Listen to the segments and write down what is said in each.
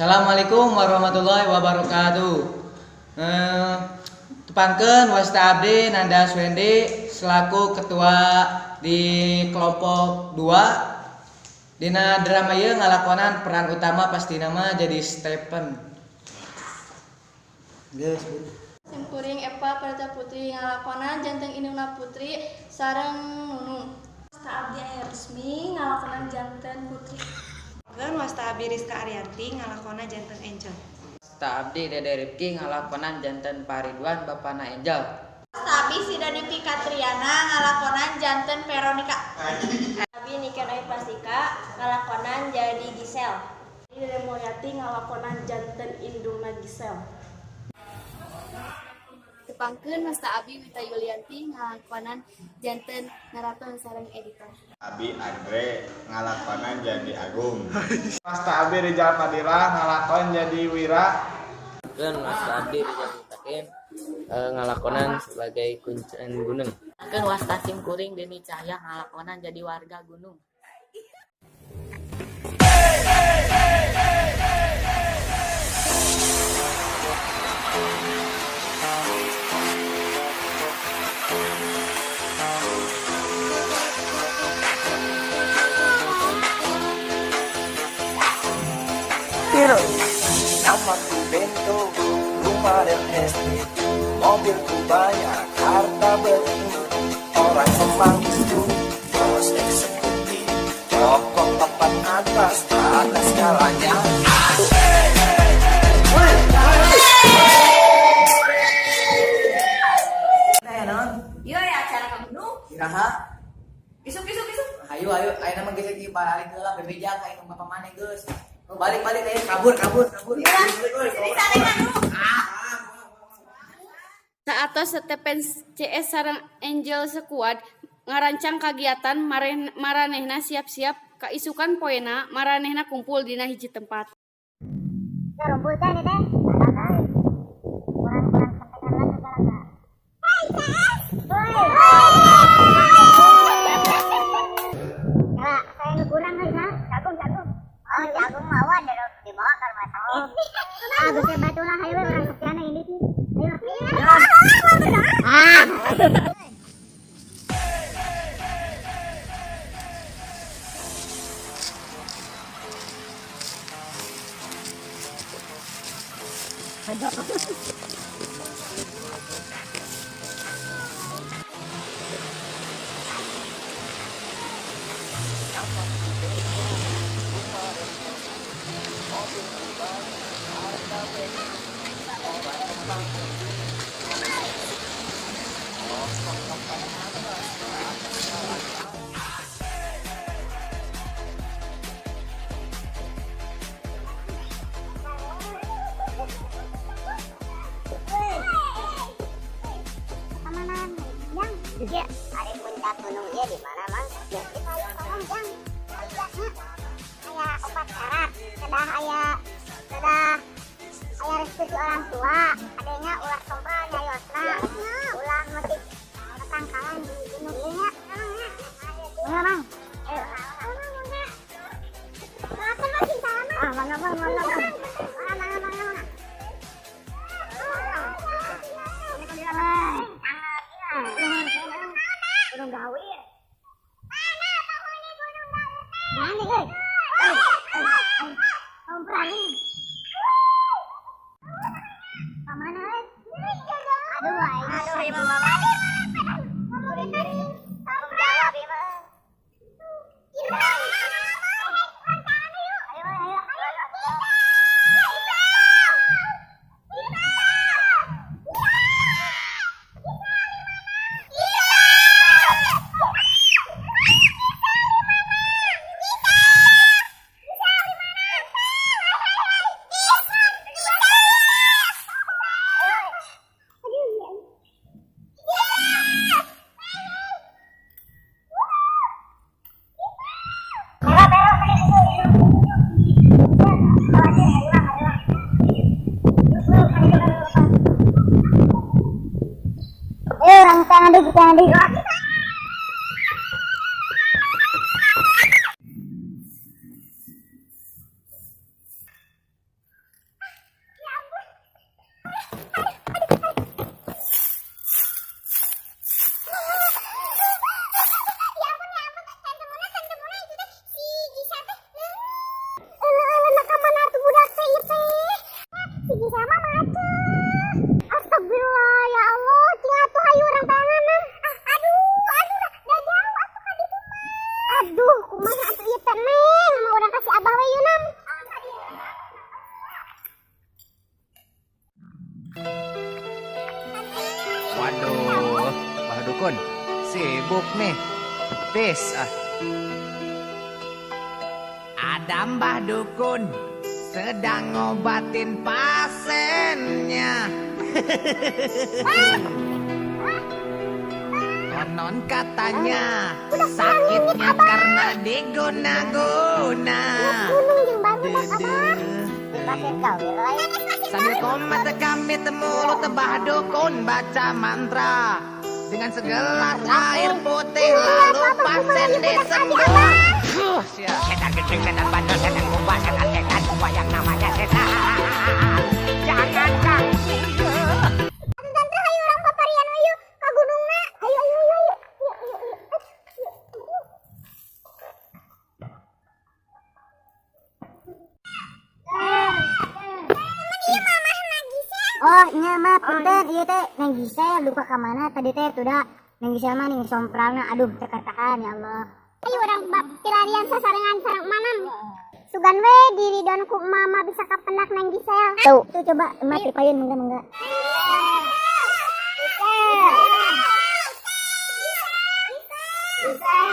Assalamualaikum warahmatullahi wabarakatuh. Tepangkeun, wasta abdi Nanda Suwendi selaku ketua di kelompok 2. Dina drama ieu ngalakonan peran utama pasti nama jadi Stephen. Geus, Bu. Sim kuring Eva Prata Putri, ngalakonan janten indungna Putri sareng Nunung. Wasta abdi Aya Resmi, ngalakonan janten Putri. Keun, wasta abdi Rizka Arianti, ngalakonan janten Angel. Wasta abdi Dede Rifki, ngalakonan janten Pak Ridwan, bapana Angel. Wasta abdi Sidani Katriana, ngalakonan janten Veronica. Abi Niken Ayu Prastika, ngalakonan jadi Gisel. Dede Mulyati, ngalakonan janten indungna Gisel. Tepangkeun, wasta abdi Wita Yulianti, ngalakonan janten narator sareng editor. Abi Andre, ngalakonan jadi Agung. Wasta abdi Rizal Fadila, ngalakon jadi Wira. Keun, wasta abdi Rizal Mutakin, ngalakonan sebagai kuncen gunung. Keun, wasta sim kuring Deni Cahya, ngalakonan jadi warga gunung. Namaku Bento, rumah real estate, mobilku banyak, harta berlimpah. Orang memanggilku bos eksekutif, tokoh papan atas, atas segalanya. Teh naon? Ieu aya acara ka gunung. Iraha? Isuk, isuk, isuk. Ayo, ayo, ayo nama geus iki balik heula bebeja ka indung bapa maneh geus. Oh, balik, balik ayo, kabur, kabur, kabur. Sini sarengan nu. Saatos Stephen CS sareng Angel sekuad ngarancang kagiatan, maranehna siap-siap. Kaisukan poena maranehna kumpul dina hiji tempat. Rumput teh nih teh. Kurang-kurang kentekan lagi balaga. Woi. Ya, saya nu kurang euy, ha? Jagung, jagung. Oh, jagung mawa dibawa ke rumah. Oh. Ah, geus batu lah, hayu we urang sepiana ini sih. Ayo. Ah. Kemana yang? Ya, ada puncak gunung ya di mana, Mang? Ya, di paling tolong, Jang. Aya opat syarat, kedah aya restu si orang tua, adanya ulah sompral nyariosna, ulah metik tetangkalan di gunung ieu nya. Mangga, Mang. Ayo. Ah, mangga, mangga, mangga. Mangga, mangga, mangga, mangga. Gunung Gawir. Mana penghuni Gunung Gawir? Mana, euy? Sompral nih. Pamana euy? Aduh, aing. Aduh, ieu mah mama. Tanggung jawab ieu mah. Ayo, ayo, ayo. Ayo, orang tangan di tangan di. Waduh, Bah Dukun sibuk nih. Peace ah. Ada Mbah Dukun sedang ngobatin pasiennya. Konon katanya sakitnya karena diguna-guna. Sambil komat kami mulut Mbah Dukun baca mantra. Dengan segelas air putih lalu pasien disembuh. Setan gede, setan bandel, setan kuba, setan setan kuba yang namanya setan. Jangan ganggu. Tante, hayu urang paparian yuk ka gunungna. Ayo ayo ayo ayo. Yuk, yuk, yuk. Yuk, yuk. Oh, nya mah punten ieu teh Neng Gisel duka ka mana tadi teh tuh. Neng Gisel mah ning sompralna, aduh, teu katahan, ya Allah. Ayo urang bab tilarian sasarengan sareng Mamam. Sugan we diridon ku mama bisa kapendak Neng Gisel. Tuh, tuh coba emak dipayun, mangga mangga. Gisel. Gisel.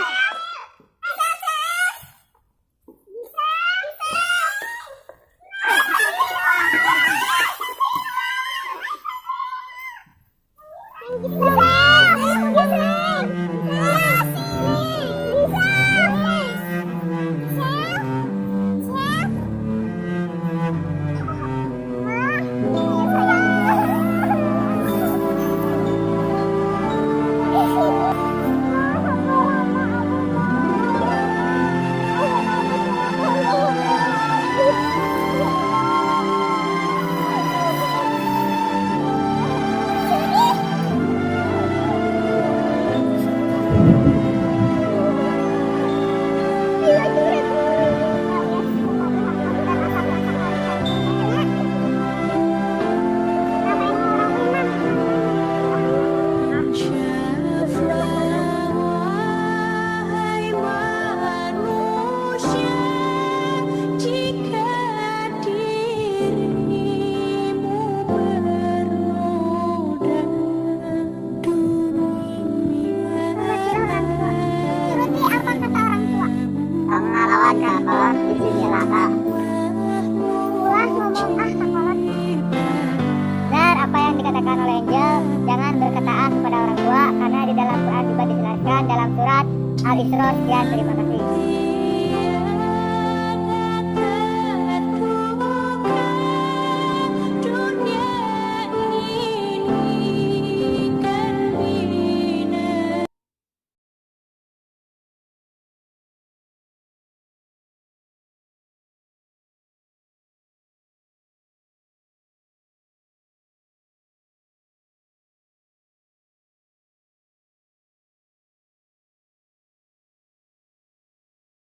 Turuti apa kata orang tua. Pengalaman kakolot bisi cilaka. Ulah ngomong ah kakolot. Benar apa yang dikatakan oleh Angel, jangan berkata ah kepada orang tua karena di dalam Quran juga dijelaskan dalam surat Al-Isra. Sekian, terima kasih.